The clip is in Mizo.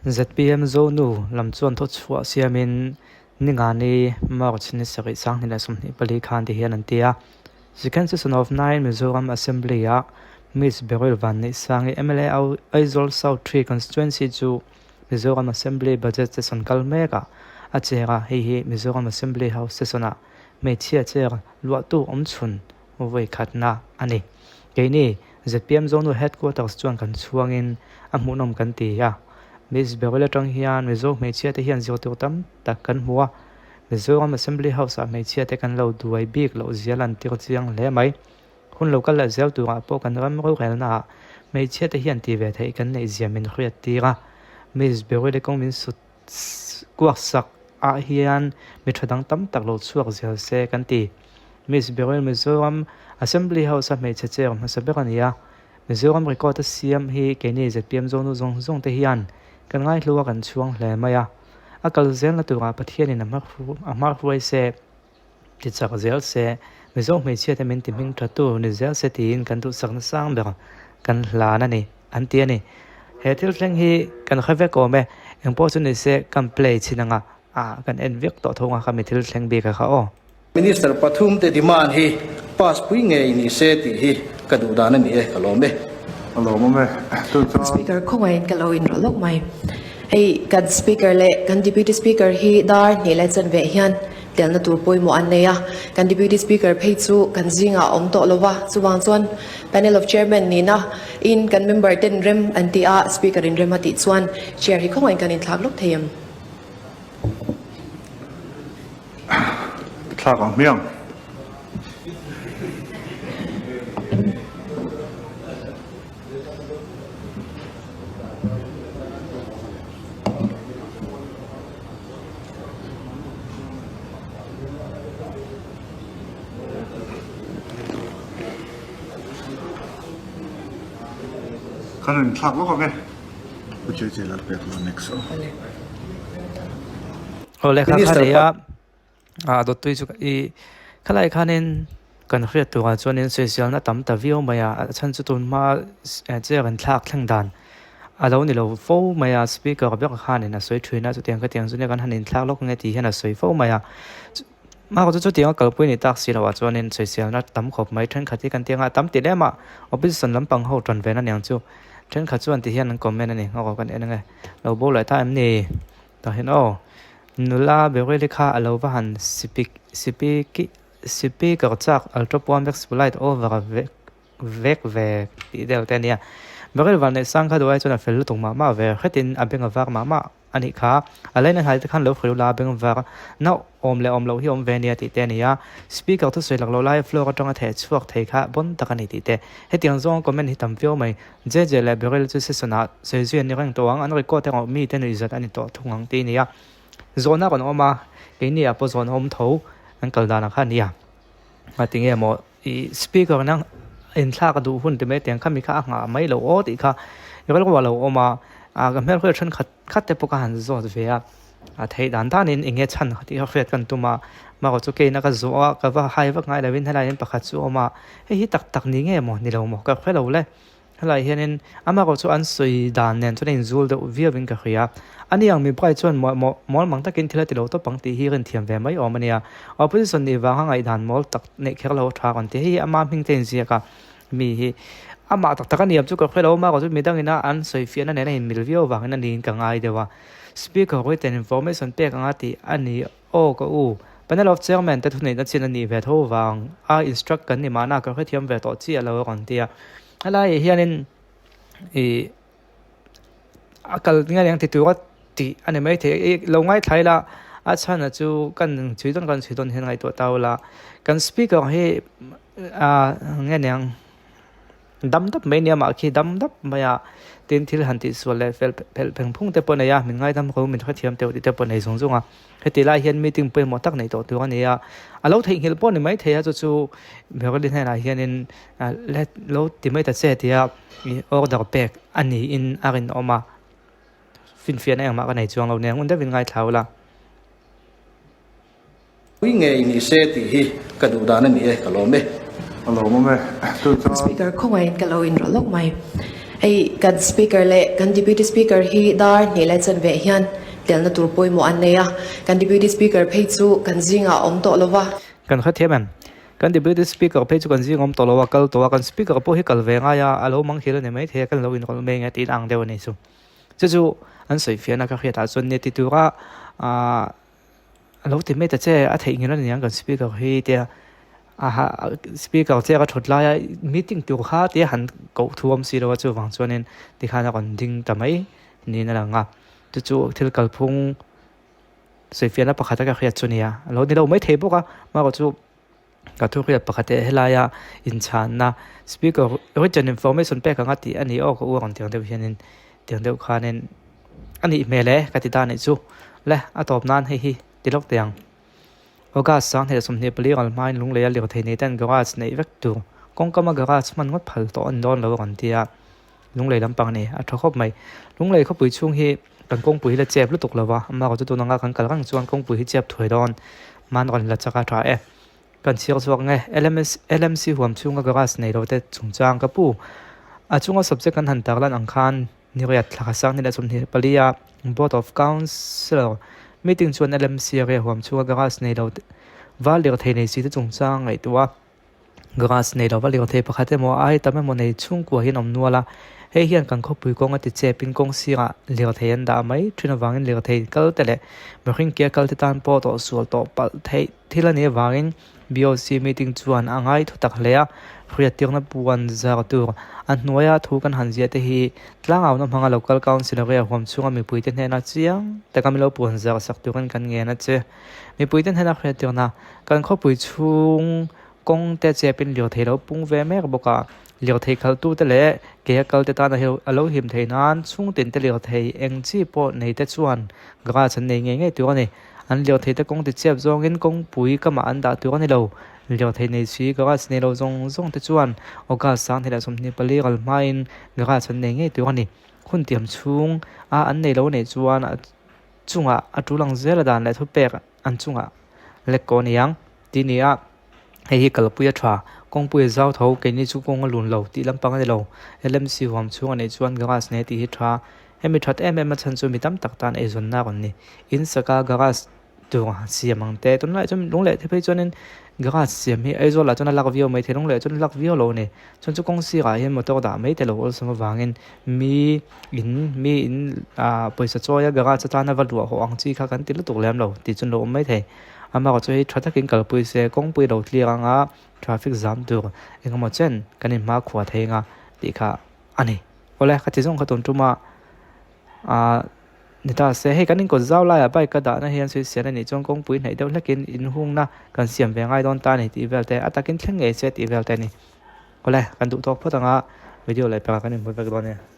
ZPM Zonu lam chuan thuchhuah siamin Ningani, March ni sarih 2024 khan ti hian an ti a. Second Session of Nine Mizoram Assembly-ah Miss Beryl Vanneihsangi mla Aizawl South Three Constituency chu Mizoram Assembly Budget Session kal mekah a chair a, hei hi Mizoram Assembly House Session-ah hmeichhia chair luahtu awmchhun vawi khatna a ni. Keini ZPM Zonu Headquarters chuan kan chhuangin a hmuhnawm kan ti a, Miss Beryl atang hian Mizo hmeichhia te hian zirtir tam tak kan hmu a, Mizoram Assembly House-ah hmeichhia te kan lo duai bik loh zia lantir chiang hle mai. Hun lo kal leh zel turah pawh kan ram rorelnaah hmeichhia te hian ti ve theih kan neih zia min hriat tir a, Miss Beryl-i kawng min sut kuak sak ah hian mi tha dang tam tak lo chhuak zel se kan ti. Miss Beryl Mizoram Assembly House-a hmeichhe chair hmasa ber a ni a, Mizoram record a siam hi keini zpm zawng nu zawng zawng te hian kan ngaihlu a kan chhuang hle mai a, a kal zelna turah Pathianin a hmar hruai se, ti chak zel se, Mizo hmeichhia te min ti hming tha tu ni zel se tiin kan duhsakna sang ber kan hlan a ni, an ti a ni. He thil thleng hi kan hre vek awm e, engpawh chu ni se kan play chhin anga ah kan en vek tawh thung a kha mi thil thleng bik a kha aw. Minister pathum te demand hi pass pui ngei ni se tih hi ka duh dan a ni e, ka lawm e. A lawmawm e, chu chuan. Speaker khawngaih ka lo inrawlh lawk mai. Hei kan Speaker leh kan Deputy Speaker hi dar hnih leh chanve hian telna tur pawimawh an nei a, kan Deputy Speaker phei chu kan zingah a awm tawh lo va, chuvang chuan Panel of Chairman nihna in kan member ten rem an ti a, Speaker in rem a tih chuan Chair hi khawngaih kan inthlak lawk thei em? Thlak ang hmiang. Kan in thlak lawk ang e. Pu Che Che lal pek lo next aw. Awle kha kha nei a, a dawttui chu i khalai khanin kan hriat turah chuanin sawiselna tam ta viau mai a, a chhan chu tun hma chair in thlak thleng dan a lo ni lo fo mai a, speaker ber khanin a sawi thin a, chutiang khatiang chu nia kan han inthlak lawk nge tih hian a sawi fo mai a, hma chu chutiang a kalpui ni tak si loh ah chuanin sawiselna tam khawp mai thenkhat hi kan ti anga tam ti lem a, opposition lampang ho tan ve na niang chu thenkhat chuan ti hian an comment a ni, aw kan en ange lo bo leh ta em ni. Tah hian aw nula Beryl-i kha a lo va han sipi sipi ki sipi kar chak ultra puan vek polite over vek vek ve tih deuh te a nia. Beryl Vanneihsang kha duhai chuan a fel lutuk mah mah ve hretin a beng a var mah mah a nih kha. A laina hnai te khan lo hrilh ula a beng var na awm leh awm loh hi awm ve ania tih te a ni a. Speaker thusawi lak loh lai floor atanga theh chhuak thei kha bon tak a ni tih te. Hetiang zawng comment hi tam viau mai. Jeje leh Beryl chu session-ah sawi zui an ni reng tawh ang, an record erawh mite nuih zat a ni tawh thung ang tih a ni a. Zawhna rawn awm a, keini ah pawh zawhna awm tho an kal dan ang kha a ni a. Ngati nge maw i speaker nang inthlak a duh hun ti mai tiang kha mi kha a nghah mai lo aw tih kha i rilru a lo awm a, ka hmelhriat thenkhat khat te pawh ka han zawt ve a, a theih dan danin eng nge chhan tih kha hriat kan tum a, amaherawh chu keina ka zawh a, ka va hai vak ngai lovin helai hian pakhat chu a awm a, hei hi tak tak ni nge maw ni lo maw ka hre lo le, helai hianin amaherawh chu an sawi dan nen chuan a inzul deuh viauin ka hria, ani ang mi bai chuan maw maw mawl mang takin thil a ti lo tawp ang tih hi rinthiam ve mai awm a nia, opposition nih vanga ngaihdan mawl tak neih kher lo a tha rawn ti, hei hi ama hming te inziak a. Mi hi amah tak tak a niam chu ka hre lo a, chu midangin a an sawi fiahna nen a inmil viau avangin a niin ka ngai deuh a. Speaker written information pek anga tih a ni aw ka u. Panel of Chairman te thuneihna chin a nih ve tho vang a instruct kan ni mahna ka hrethiam ve tawh chiah lo a rawn ti a. Helaiah hianin ih a kal nge eng ti tura tih a ni maithei i lo ngaithla ila a chhan chu kan chhui dawn kan chhui dawn hian ngaihtuah ta ula kan speaker hi ah nge niang dam dap mai nia mah khi dam dap mai a tin thil han tih sual leh fel phelh pheng phung te pawh a nei a min ngaidam ho min hrethiam teuh tih te pawh a nei zung zung a. Heti lai hian meeting pawimawh tak neih tawh tur a ni a, a lo theihnghilh pawh ni maithei a chu chu Beryl-i hnenah hianin let lo ti mai ta che tia ih order pek a niin a rinawm a, finfiahna engmah ka nei chuang lo nen ngun deuhin ngaithla ula. Pui ngei ni se tih hi ka duh dan a ni e, ka lawm e. A lawmawm e, chu chuan. Speaker khawngaih ka lo inrawlh lawk mai. Hei kan Speaker leh kan Deputy Speaker hi dar hnih leh chanve hian telna tur pawimawh an nei a, kan Deputy Speaker phei chu kan zingah a awm tawh lo va. Kan hrethiam em? Kan Deputy Speaker phei chu kan zing awm tawh lo a, kal tawh a, kan Speaker pawh hi kal ve ngai a, a lo mang hil a ni maithei a, kan lo inrawlh mai nge tiin ang deuh a ni chu. Chu chu an sawi fiahna ka hriatah chuan nia ti tura aah a lo ti mai ta che, a theih ngil a ni ang kan Speaker hi tia aha Speaker che ka thut laia meeting tur kha tia han koh thu awm si lo a, chuvang chuanin tikhan a rawn ding ta mai niin a lang a, chu chu thil kalphung sawifiahna pakhat a ka hriat chu nia, a lo ni lo maithei bawk a, amaherawh chu ka thu hriat pakhat eh helaia inchhanna speaker written information pek anga tih a ni aw ka u a rawn tiang deuh hianin tiang deuh khanin a nih hmel e ka ti ta anih chu le a tawp nan hei hi ti lawk teh ang August 2024 ral hmain lunglei a lirthei nei ten garage neih vek tur kawngkama garage hman ngawt phal tawh a ni dawn lo a rawn ti a. Lunglei lampang a ni, a tha khawp mai. Lunglei khawpui chhung hi kan kawngpui hi la chep lutuk lo va, amaherawh chu tun anga kan kal reng chuan kawngpui hi chep thuai dawn man rawn la chak a tha e. Kan chhiar chhuak nge, LMS, LMC huam chhunga garage nei lo te chungchang ka pu. A chunga subject kan han tarlan ang khan Niriat thla sang ni leh 24 a Board of Councillor meeting chuan LMC area huam chhunga garage nei lo te va lirthei nei si te chungchang ngaihtuah a. Grass nei lova lirthei pakhat emaw ai tam emaw nei chhungkua hian awm nual a, hei hian kan khawpui kawng a ti chep in kawng sirah lirthei an dah mai thin avangin lirthei kal te leh mihring ke kal te tan pawh tawh sual tawh palh theih thil a nih avangin BOC meeting chuan a ngai thu tak hle a, hriattirna puan zar tur a hnuaia thu kan han ziah te hi tlangauhna hmanga local council area huam chhunga mipuite hnena chiang taka milo puan zar sak turin kan ngen a che. Mipuite hnena hriattirna Kan khawpui chhung kawng te chepin lirthei lo pung ve mek bawk a, lirthei khalhtute leh ke a kalte tana hi a lo him theih nan chhungtin te lirthei eng chi pawh nei te chuan garage an nei ngei ngei tur a ni. An lirthei te kawng ti chep zawngin kawngpui kamah an dah tur a ni lo. Lirthei nei si garage nei lo zawng zawng te chuan August 2024 ral hmain garage an nei ngei tur a ni. Hun tiam chhung a an nei lo neih chuan a chungah a tul ang zel a dan leh thupek an chungah lek kaw niang tih ni a, hei hi kalpui a tha, kawngpui a zau tho, keini chu kawng a lun lo tih lampang a ni lo, LMC huam chhung a neih chuan garage nei tih hi tha, hemi that em em a chhan chu mi tam tak tan eizawnna a rawn ni, in saka garage tur siam ang te, tunlaiah chuan lung leh te phei chuanin garage siam hi Aizawl ah chuan a lak viau mai thei, lung leh chuan a lak viau lo a ni, chuan chu kawng sirah hian motor dah mai te lo awlsam avangin mi in mi in ah pawisa chawi a garage atana va luah hawh ang chi kha kan ti lutuk lem lo tih chu an lo awm maithei amaherawh chu hei tha takin kalpui se kawngpui lo tlir anga traffic zam tur engemaw chen kan inhma khuah thei anga tih kha a ni awle ka ti zawng kha tun tum a ah ni ta se hei kan inkawt zau laiah bike a dahna hian sawisel a nih chuan kawngpui hnaih deuh hlekin inhungna kan siam ve ngai dawn ta a ni tih vel te a takin thleng ngei se tih vel te a ni. Awle, kan duh tawk phawt anga video leh pekah kan inhmu vek dawn e.